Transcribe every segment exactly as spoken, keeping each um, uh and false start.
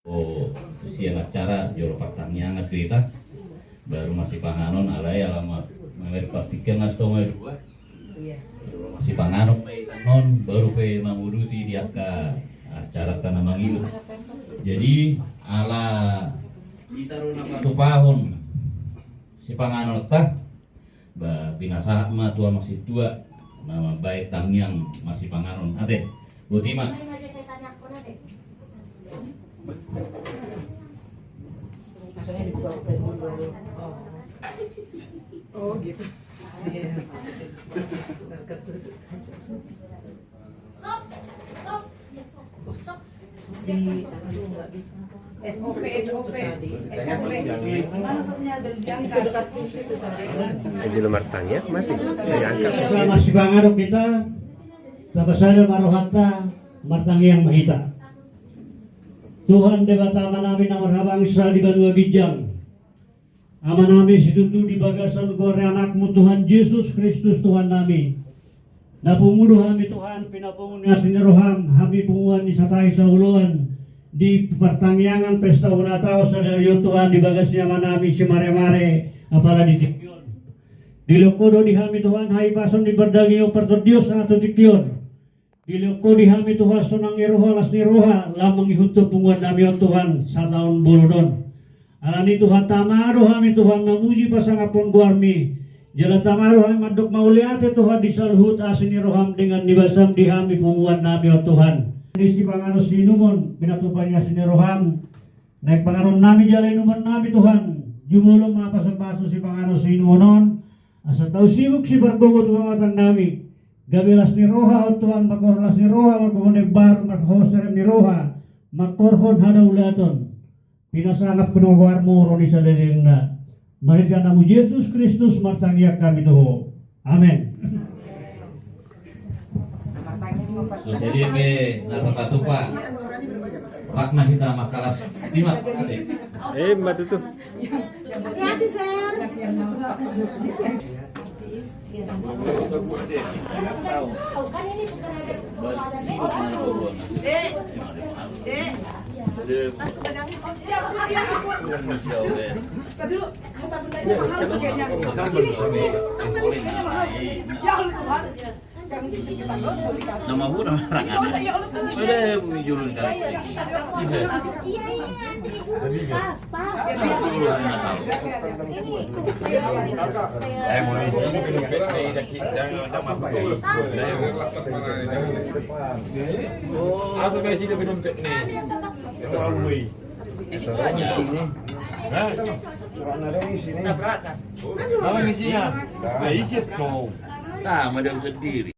O, sian acara jolo partangiangan do hita. Baru masipanganon, alai ala ma-, mamereng partingkian na stonga dua. Sipanganon ma hita on, baru pe manguduti di angka acara ta na mangihut. Jadi, ala hita do na patupahon sipanganon ta, ba, pinasahat ma tu amang sintua na mambahen tangiang masipanganon. Ate, boti ma. Maksudnya dibuka-buka dulu. Oh. Oh, gitu. Iya. Terketutup. Di, anu, nggak bisa. S O P, S O P. S O P. Gimana maksudnya? Dari angka. Jolo martangiang, mate. Saya angkat. Sama si pangadok hita, tapasada ma rohanta, martangiang ma hita. Tuhan Debata Amanami na marhabangsa di banua ginjang. Amanami situtu, di bagasan goar ni Anakmu Tuhan Jesus Kristus Tuhannami, na pungu do hami Tuhan, pinapungu ni asi ni roham, hami punguan ni satahi saoloan, di partangiangan pesta ulang tahun sadari on Tuhan, di bagas ni amanami Simaremare, apala di tingki on. Dilehon Ho do di hami Tuhan, hahipason ni pardagingon, partondion sahat tu tingki on. Dilehon Ho di hami Tuhan sonang ni roha, las ni roha, laho mangihuthon punguannami on Tuhan, sataon bolon on. Alani Tuhanta ma do hami Tuhan mamuji pasangaphon goarmi. Jala tama do hami mandok mauliate Tuhan di saluhut asi ni roham denggan ni basam di hami punguannami on Tuhan. Di sipanganon siinumon, pinatupa ni asi ni roham. Naeng panganonnami jala inumonnami Tuhan. Jumolo ma pasupasu sipanganon siinumon on. Asa tau sibuk sipargogo tu panguhatannami. Gabe las ni roha Ho Tuhan, mangkorhon las ni roha, mangkorhon imbaru, mangkorhon serep ni roha, mangkorhon hadaulaton. Pinasangap ma goarmu ro di salelengna. Marhite Anakmu Jesus Kristus martangiang hami tu Ho. Amen. So, sadia pe na tapatupa. Rap ma hita mangkalas. Ima, ate. Eh, mate tu. Hati-hati, Sir. Dek, Dek. Tadi dulu, harta bendanya mahal tuh kayaknya. Sini, harta bendanya mahal. Ya Allah, Tuhan. Nama bu nama. Sudah, bu, julun kali. Iya, iya, antri dulu. Pas, pas. Eh, mau isi, jangan, jangan apa-apa. Apa sih, sini belum nih? Hah? Apa isinya? Nah, isi tuh. Nah, mau dia sendiri.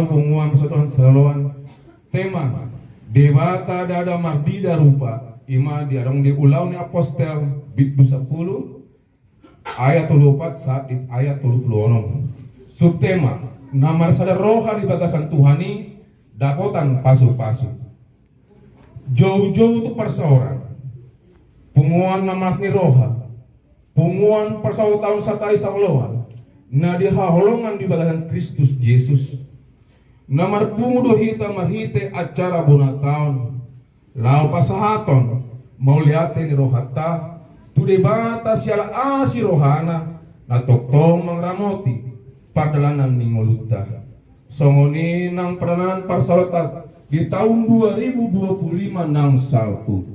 Punguan Persatuan Saloan. Tema: Debata ndada marnida rupa. Ima diadong di Ulaon ni Apostel, bindu sampulu, ayat tolu pulu opat sahat di ayat tolu pulu onom. Subtema: Na marsada roha di bagasan Tuhan i dapotan pasupasu. Joujou tu parsaoran, punguan na malas ni roha, punguan parsaoran satai saoloan, na dihaholongan di bagasan Kristus Jesus, na marpungu do hita marhite acara bona taon, laho pasahaton mauliate ni rohanta tu Debata siala asi rohana, na tongtong mangaramoti pardalanan ni ngolunta. Songon i nang pardalanan parsaoran di taon dua ribu dua puluh lima naung salpu.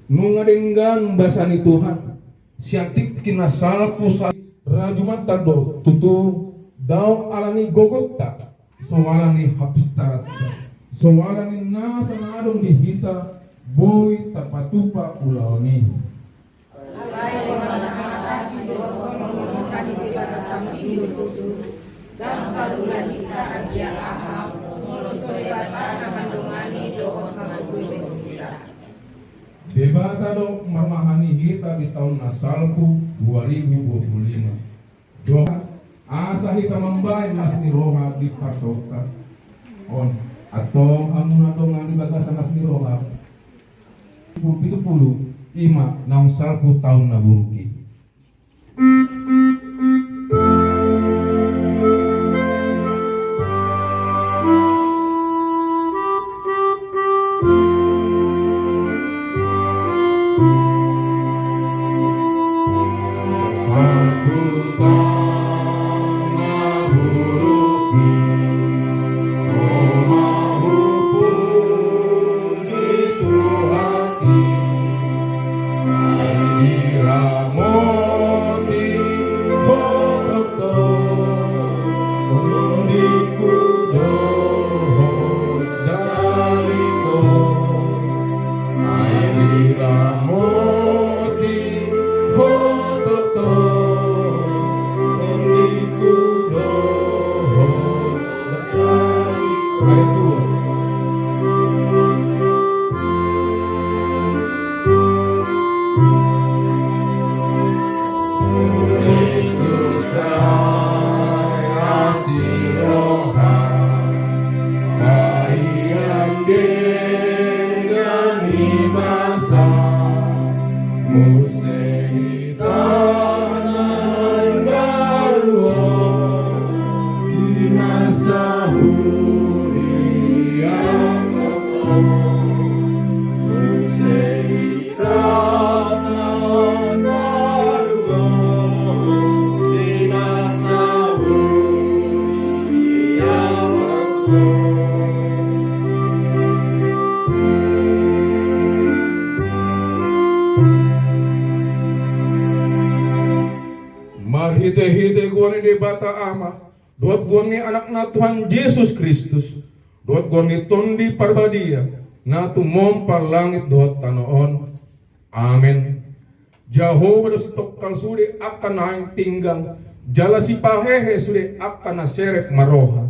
Nunga denggan basa ni Tuhan, sian tingki na salpu sa-, rajumanta do tutu, dao ala ni gogonta, so ala ni hapistaranta, so ala ni nasa na adong di hita, boi tapatupa ulaon i. Alai molo na masa sidohonon mangulahon di bagasan i do tutu, ndang parula hita agia aha, molo so Debata na mandongani dohot manggohi hita. Debata do marmahani hita di taon na salpu dua ribu dua puluh lima. Dohot asa hita mambahen las ni roha di parsaoran on. Antong hamu na dongan di bagasan las ni roha, pitu pulu, ima naung salpu taon na buruk i. Marhitehite goar ni Debata Ama, dohot goar ni Anakna Tuhan Jesus Kristus, dohot goar ni Tondi Parbadia, na tumompa langit dohot tano on. Amen. Jahowa do sitongkal sude angka na naeng pinggan, jala sipahehe sude angka na serep marroha.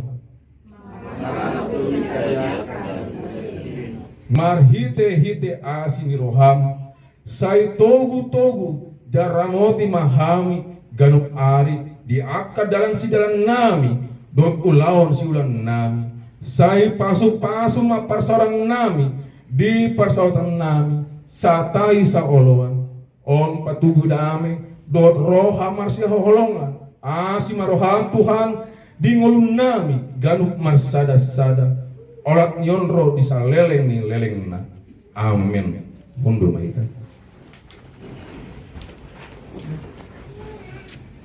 Marhitehite asi ni roham, sai togutogu jala ramoti ma hami ganup ari di angka dalan sidalan nami dohot ulaon siulaon nami. Sai pasupasu ma parsaoran nami di parsaoran nami satai saoloan. On patubu dame dohot roha marsihaholongan. Asi ma roham Tuhan di ngolunami ganup marsadasada, olat ni on ro di saleleng ni lelengna. Amen. Hundul ma hita.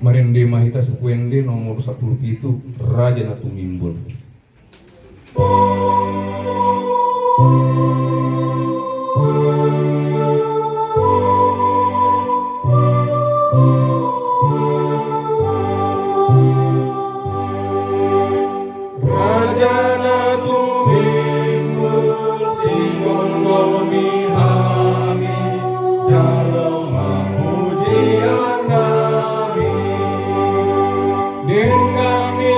Marende ma hita suku ende nomor sampulu pitu, Raja na Tumimbon. Raja na Tumimbon, sigomgomi hami, jalo ma pujian nami. Denggan ni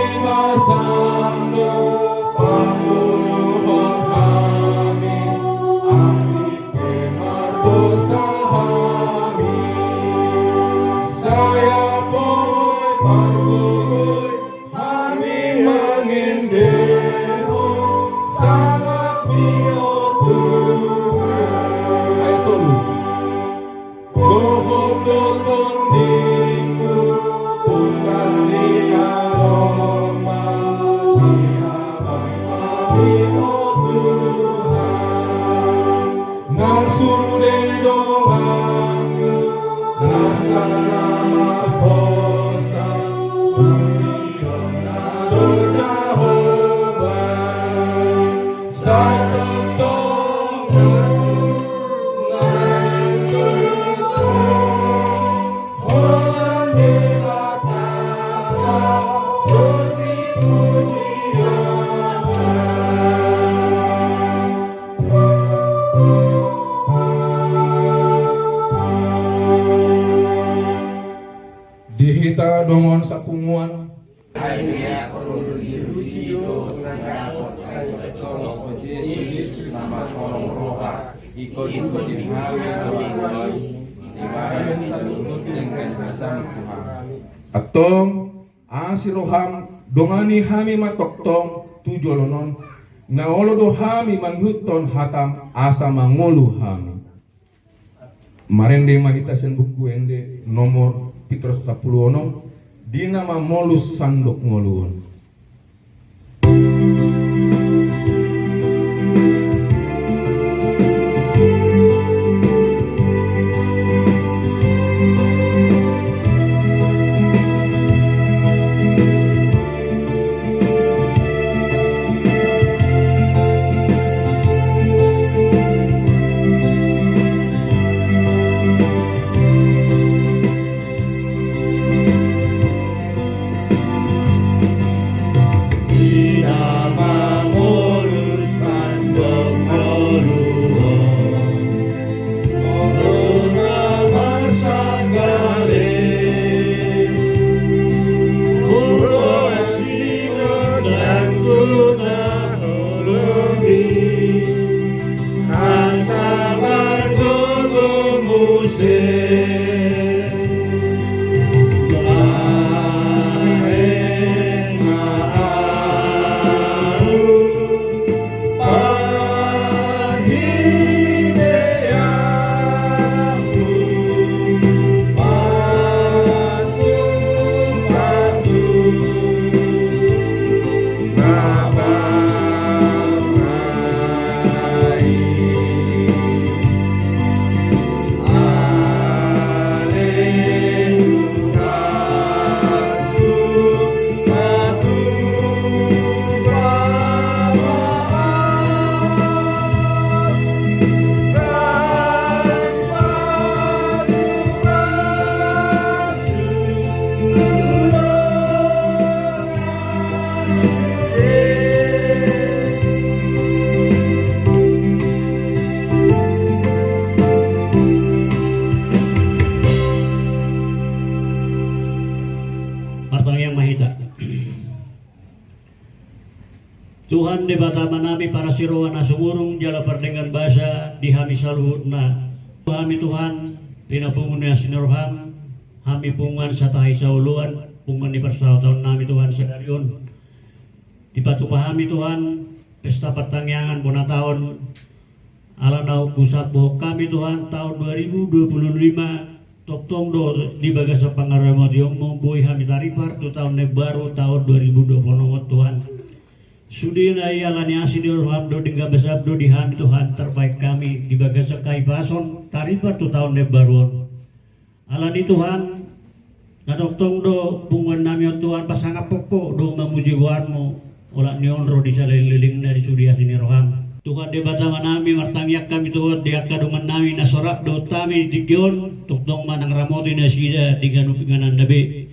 Disi do na dapot sai tongtong, o Jesus na marholong roha, ingkon dipuji hami roham, dibahen saluhut denggan hasam tu hami. Antong, asi roham, dongani hami ma tongtong tu joloan on, na olo do hami mangihuthon hatam asa mangolu hami. Marende ma hita sian Buku Ende nomor pitu ratus sampulu onom, di na mamolus sandok ngolu on. Martangiang ma hita. Tuhan Debata Amanami, parasi roha na sumurung jala pardenggan basa di hami saluhutna. Hami Tuhan, pinapungu ni asi ni roham, hami punguan Satahi Saoloan, punguan ni parsaotaonnami Tuhan sadari on. Dipatupa hami Tuhan, pesta partangiangan bona taon, ala naung husombuhon hami Tuhan, taon dua ribu dua puluh lima, tongtong do di bagasan pangaramotionmu boi hami taripar tu taon na imbaru, taon dua ribu dua puluh onom on Tuhan. Sudena i ala ni asi ni roham dohot denggan basam do di hami Tuhan, tarbahen hami di bagasan hahipason taripar tu taon na imbaru on. Alani Tuhan, na tongtong do punguannami on Tuhan pasangaphon Ho dohot mamuji goarmu, olat ni on ro di salelenglelengna di sude asi ni roham. Tuhan Debata Amanami, martangiang hami Tuhan di angka dongannami na so rap dohot hami di tingki on, tongtong ma nang ramoti nasida di ganup ingananna be.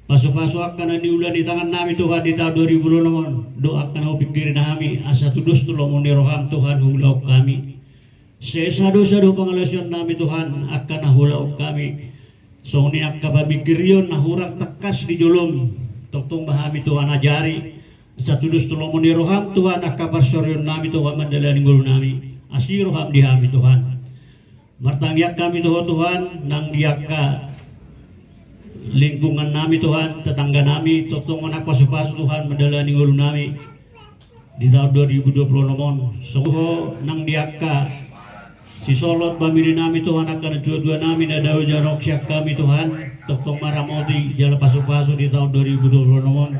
Pasupasu angka na niula ni tangannami Tuhan di taon dua ribu dua puluh onom on, dohot angka na hupingkiri hami, asa tudos tu lomo ni roham Tuhan huulahon hami. Sesa dosa dohot pangalaosionnami Tuhan, angka na huulahon hami. Songon i angka pamingkirion na hurang tangkas di jolom, tongtong ma hami Tuhan ajari, asa tudos tu lomo ni roham Tuhan angka parsorionnami Tuhan mandalani ngolunami. Asi roham di hami Tuhan. Martangiang hami tu Ho Tuhan, nang di angka lingkungannami Tuhan, tetangganami, tongtong ma nang pasupasu Tuhan mandalani ngolunami di taon dua ribu dua puluh onom on. Songon i nang di angka sisolhot familinami Tuhan, angka natuatuanami na dao jonok sian hami Tuhan, tongtong ma ramoti jala pasupasu di taon dua ribu dua puluh onom on.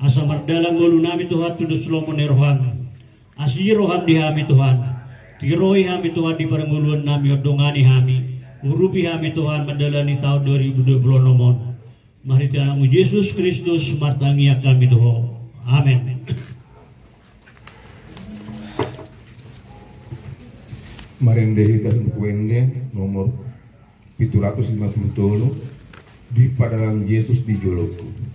Asa mardalan ngolunami Tuhan tudos lomo ni roham. Asi roham di hami Tuhan. Tiroi hami Tuhan di parngoluannami on, dongani hami. Urupi hami Tuhan mandalani taon dua ribu dua puluh onom on. Marhite Anakmu Jesus Kristus martangiang hami tu Ho. Amen. Marende hita sian Buku Ende nomor pitu ratus lima puluh tolu, di padalan Jesus di jolongku.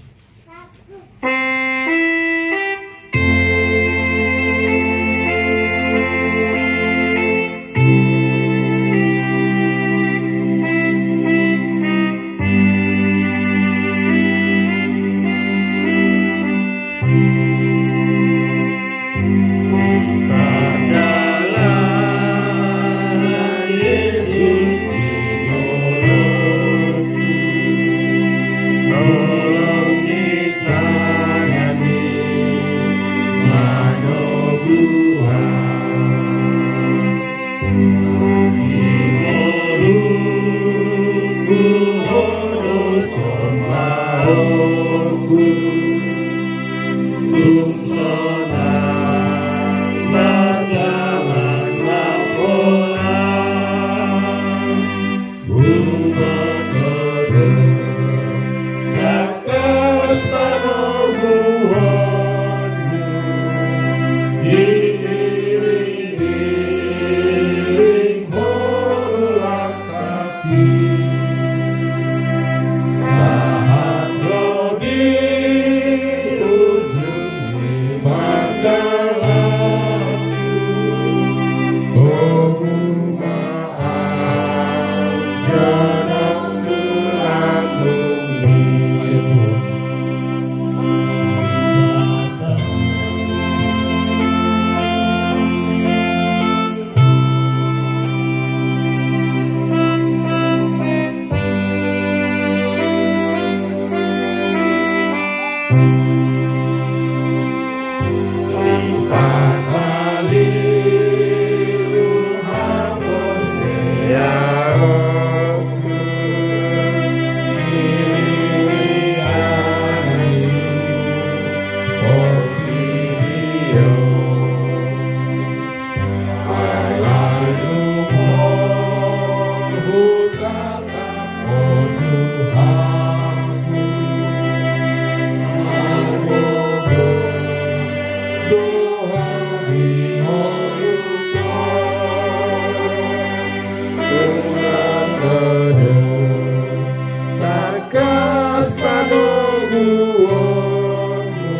Tung sonang mardalan lam holan, huboto do tangkas panoguonmu, diiring-iring ho do langkatki. Sahat ro di ujung ni pardalanan, togu ma ahu jonok tu lambungmi. Tangkas panoguonmu,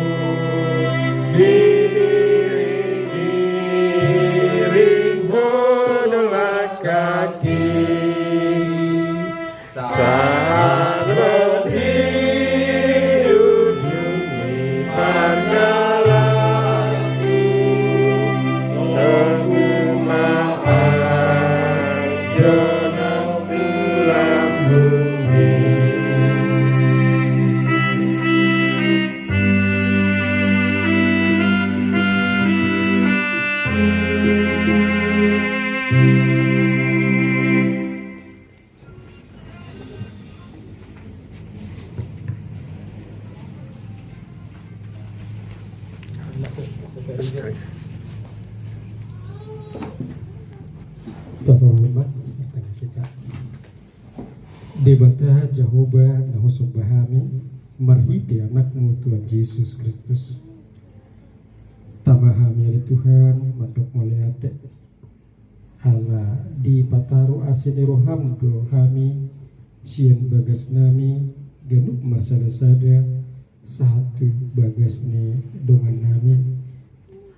diiring-iring ho do langkatki. Sahat ro di ujung ni pardalanan, togu ma ahu jonok tu lambungmi. Tata hormat, tengah kita. Debata Jahowa na husomba hami, marhite Anakmu Tuhan Jesus Kristus. Tama hami ale Tuhan, mandok mauliate. Ala dipataru asi ni roham do hami, sian bagas nami, ganup marsada-sada, sahat tu bagas ni dongan nami,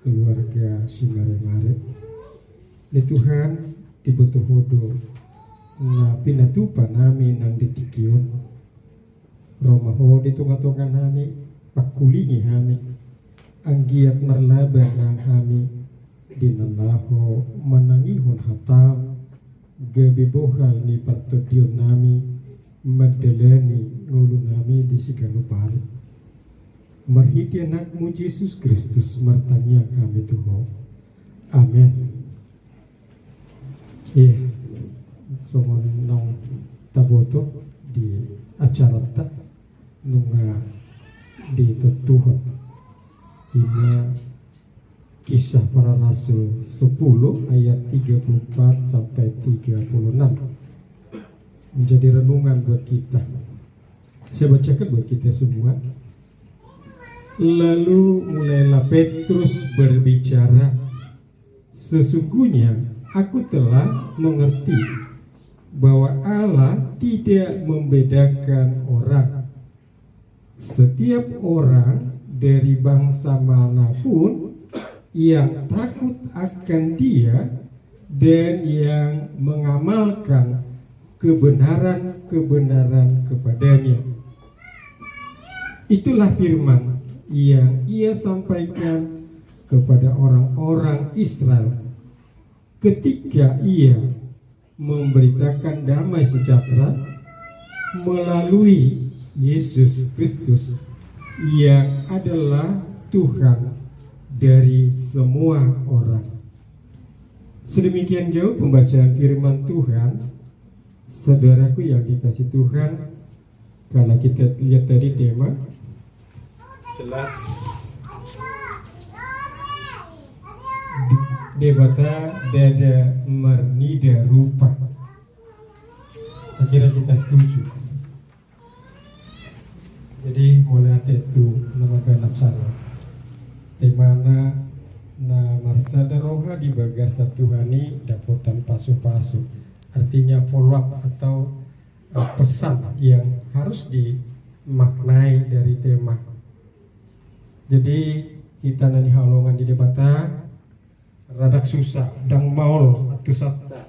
keluarga Simare-mare. Ale Tuhan, diboto Ho do, na pinatupa nami nang di tingki on. Ro ma Ho di tonga-tonga nami, pangkulingi hami, anggiat marlaba nang hami, di na laho manangihon hataM, gabe bohal ni partondion nami, mandalani ngolu nami di siganup ari. Marhite Anakmu Jesus Kristus martangiang hami tu Ho. Amen. Iya, songon naung taboto di acaranta nunga ditontuhon. Ima Kisah Para Rasul sepuluh ayat tiga puluh empat sampai tiga puluh enam. Menjadi renungan buat kita. Saya bacakan buat kita semua. Lalu mulailah Petrus berbicara, "Sesungguhnya aku telah mengerti bahwa Allah tidak membedakan orang. Setiap orang dari bangsa manapun yang takut akan Dia dan yang mengamalkan kebenaran-kebenaran kepada-Nya." Itulah firman yang Ia sampaikan kepada orang-orang Israel ketika Ia memberitakan damai sejahtera melalui Yesus Kristus, yang adalah Tuhan dari semua orang. Sedemikian jauh pembacaan firman Tuhan. Saudaraku yang dikasihi Tuhan, kalau kita lihat tadi tema, jelas Debata ndada marnida rupa. Akhirnya kita setuju. Jadi, mauliate tu na mambahen acara. Temana na marsada roha di bagasan Tuhan i dapotan pasu-pasu. Artinya follow up atau, eh, pesan yang harus dimaknai dari tema. Jadi, hita na nihaholongan di Debata, rada susa, ndang maol atusanta.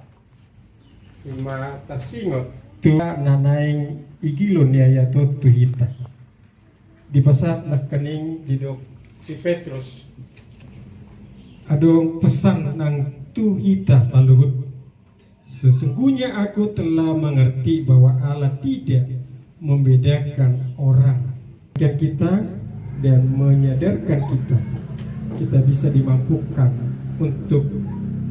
Ima tarsingot tu na naeng igilon ni ayat on tu hita. Dipasahat nangkining didok si Petrus, adong pesan nang tu hita saluhut. Sesungguhnya aku telah mengerti bahwa Allah tidak membedakan orang. Kita dan menyadarkan kita, kita bisa dimampukan untuk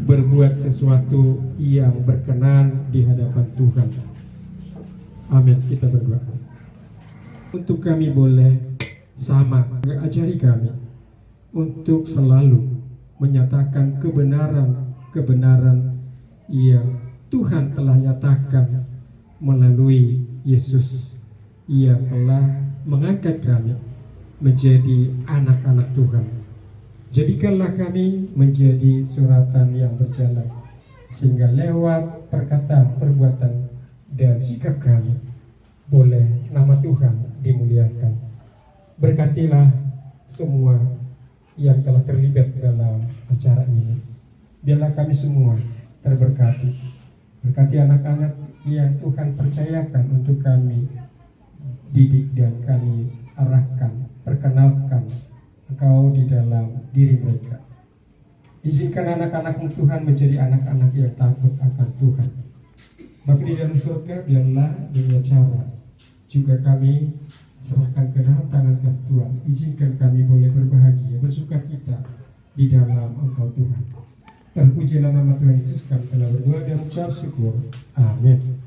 berbuat sesuatu yang berkenan di hadapan Tuhan. Amin. Kita berdoa. Untuk kami boleh sama, ajari kami untuk selalu menyatakan kebenaran-kebenaran yang Tuhan telah nyatakan melalui Yesus yang telah mengangkat kami menjadi anak-anak Tuhan. Jadikanlah kami menjadi suratan yang berjalan, sehingga lewat perkataan, perbuatan, dan sikap kami, boleh nama Tuhan dimuliakan. Berkatilah semua yang telah terlibat dalam acara ini. Biarlah kami semua terberkati. Berkati anak-anak yang Tuhan percayakan untuk kami didik dan kami arahkan, perkenalkan Engkau di dalam diri mereka. Izinkan anak-anak-Mu, Tuhan, menjadi anak-anak yang takut akan Tuhan. Bapa di dalam surga, biarlah demi acara juga kami serahkan ke dalam tangan kasih Tuhan. Izinkan kami boleh berbahagia, bersukacita di dalam Engkau, Tuhan. Terpujilah nama Tuhan Yesus, kami telah berdoa dan ucap syukur. Amin.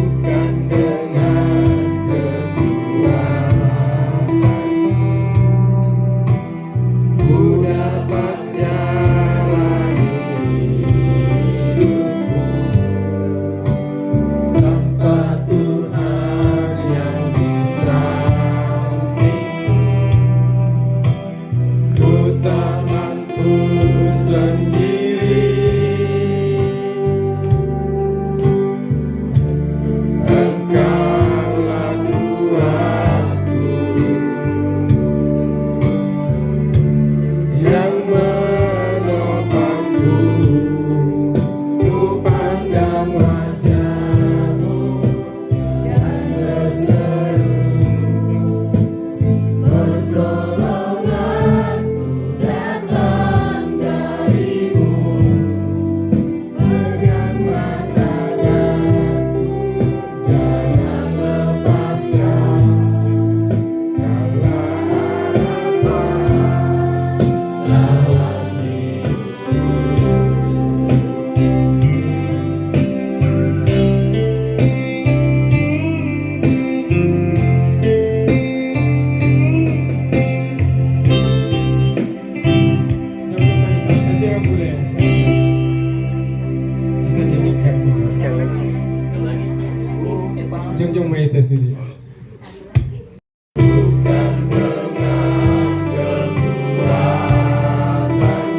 Bukan dengan kekuatan ku dapat jalani hidupku tanpa Tuhan yang di sampingku. Ku tak mampu sendiri. Engkaulah kuatku yang menopangku. Ku pandang wajah-Mu dan berseru, pertolonganku datang dari-Mu. Peganglah tanganku, jangan lepaskan. Kaulah harapan dalam hidup. Jongjong ma hita sude. Bukan dengan kekuatanku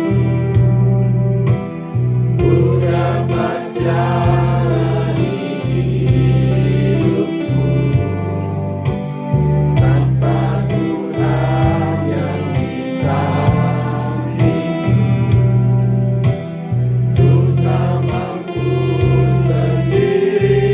ku dapat jalani hidupku tanpa Tuhan yang di sampingku. Ku tak mampu sendiri.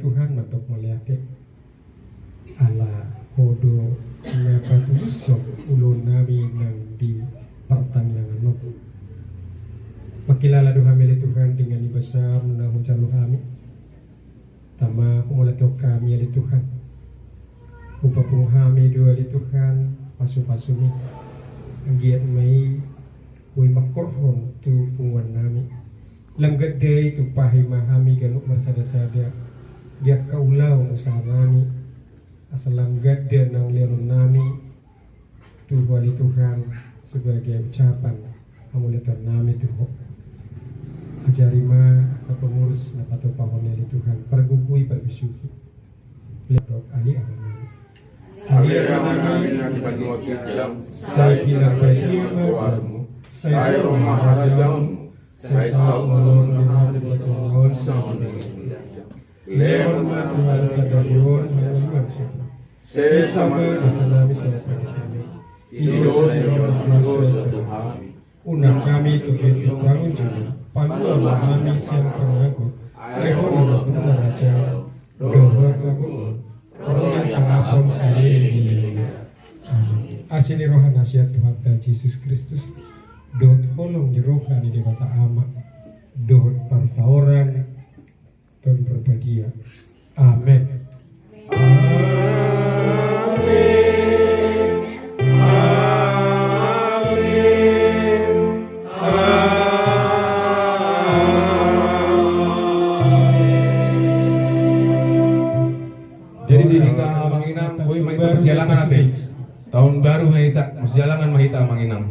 Tuhan, mandok mauliate ala Ho do na patulushon ulaonnami nang di partangiangan on. Mangkilala do hami ale Tuhan dengan ibasam na hujalo hami. Tama humauliatehon hami ale Tuhan. Hupapungu hami do ale Tuhan pasupasumi. Anggiat ma i boi mangkorhon tu punguannami. Lam ganda i tumpahi ma hami ganup marsadasada di angka ulaon usahanami. Asa lam ganda na ulahononnami tu Ho ale Tuhan sebagai ucapan hamauliatehonnami tu Ho. Ajari ma angka pengurus na patupahon i ale Tuhan, pargogoi, parbisuhi. Ledok ale Amanami. Ale Amanami na di banua ginjang, sai pinarbadia ma goarmu, sai ro ma harajaonmu, sai saut ma lomo ni roha di banua on songon na di banua ginjang. Lehon ma tu hami sadari on harajaonmuna. Sesa ma nasa nami sian pangisami. Ido sesa ma dosa tu hami. Unang hami togihon tu pangunjunan. Palua ma hami sian pangago. Ai Ho do nampuna harajaon dohot hagogoon, ro nang hasangapon saleleng ni lelengna. Amen. Asi ni roha na sian Tuhanta Jesus Kristus, dohot holong ni roha ni Debata Ama, dohot parsaoran Tondi Parbadia. Amen. Amen. Amen. Amen. Jadi di hita amang inang, boi ma hita marsialangan ate. Tahun baru ma hita, marsialangan ma hita amang inang.